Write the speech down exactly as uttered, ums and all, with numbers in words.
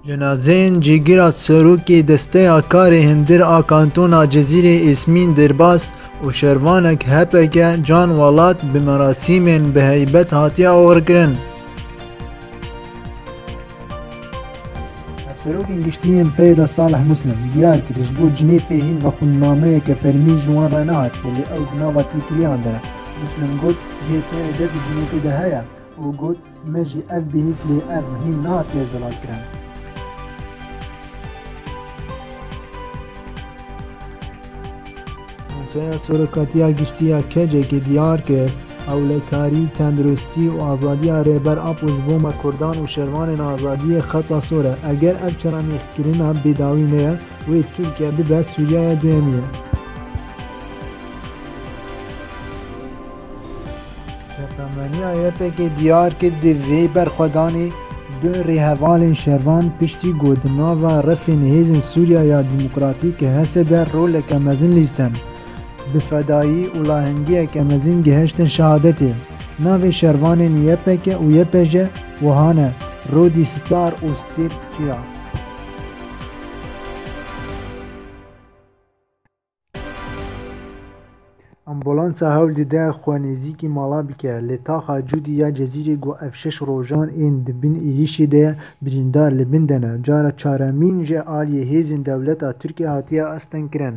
Cenazeyên cîgira serokê Desteya Karê Hindir a Kantona Cezîrê Êsmîn Derbas û şervanek H P G Can Welat bi merasîmên bi heybet hatiye oxirkirin. Hevserokên Giştî yên P Y D Salih Muslim diyar kir, ji bo Cinêfê hîn vexwendnameyeke fermî ji wan re nehatiye, lê ew di nava têkiliyan de ne. Muslim got, Cihê P Y D di Cinêfê de heye û got, Me jî ev bihîst, lê ev hîn nehatiye zelalkirin. Konseya Serokatiya Giştî ya K C K'ê diyar kir, ewlekarî, tenduristî û azadiya Rêber Apo ji bo me Kurdan û şervanên azadiyê xeta sor e. Eger ev çeremêxkirina bêdawî neye, wê Tirkiye bibe Sûriyaya duyemî ye. Çepemeniya Y P G diyar kir, di vê berxwedanê du rêhevalên şervan piştî ku di nava refên hêzên Sûriya ya Demokratîk, H S D, roleke mezin lîstin, bi fedayî û lahengiyeke mezin gihiştin şehadetê. Navê şervanên Y P G û Y P J wiha ne: Rodî Star û Stêrk Çira. Ambulansa hewl dide xwe nêzîkî mala bike, lê taxa Cûdî ya Cezîrê ku ev şeş rojan ên di bin êrîşê de ye, birîndar li bin de ne. Cara çaremîn ji aliyê hêzên dewleta Tirkiyê hatiye astengkirin.